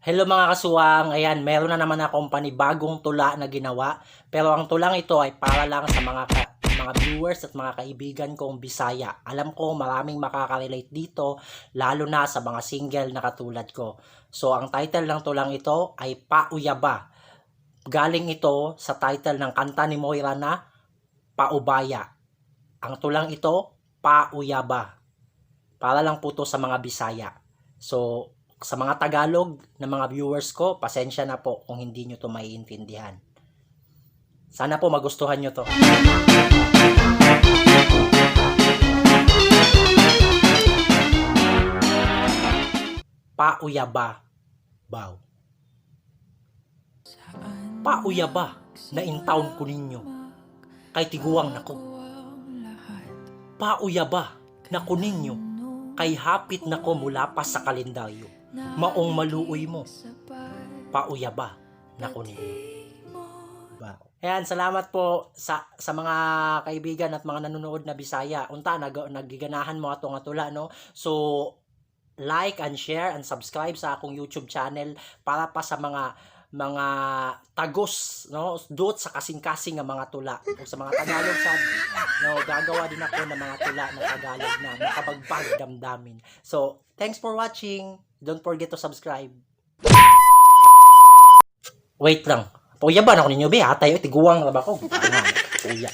Hello, mga kasuwang, ayan, meron na naman akong panibagong tula na ginawa. Pero ang tulang ito ay para lang sa mga viewers at mga kaibigan kong Bisaya. Alam ko maraming makaka-relate dito, lalo na sa mga single na katulad ko. So ang title ng tulang ito ay Pauyaba. Galing ito sa title ng kanta ni Moira na Paubaya. Ang tulang ito, Pauyaba. Para lang po to sa mga Bisaya. So, sa mga Tagalog na mga viewers ko, pasensya na po kung hindi nyo to maiintindihan. Sana po magustuhan nyo to. Pauyaba. Bow. Pauyaba na in town ko ninyo. Kay tiguang nako. Pauyaba na ko ninyo kay hapit nako mula pa sa kalendaryo. Maong maluoy mo. Pauyaba nako ninyo. Ba. Ayan, salamat po sa mga kaibigan at mga nanonood na Bisaya. Unta nagiganahan mo ato nga tula, no. So like and share and subscribe sa akong YouTube channel para pa sa mga tagos, no, duot sa kasing-kasing nga mga tula o sa mga Tagalog sad, no, gagawa din ako ng mga tula na Tagalog na makabagbag damdamin. So thanks for watching. Don't forget to subscribe. Wait lang. Pauya ba na ako ninyo, be? Atay, tiguang ra ba ko? Pauya.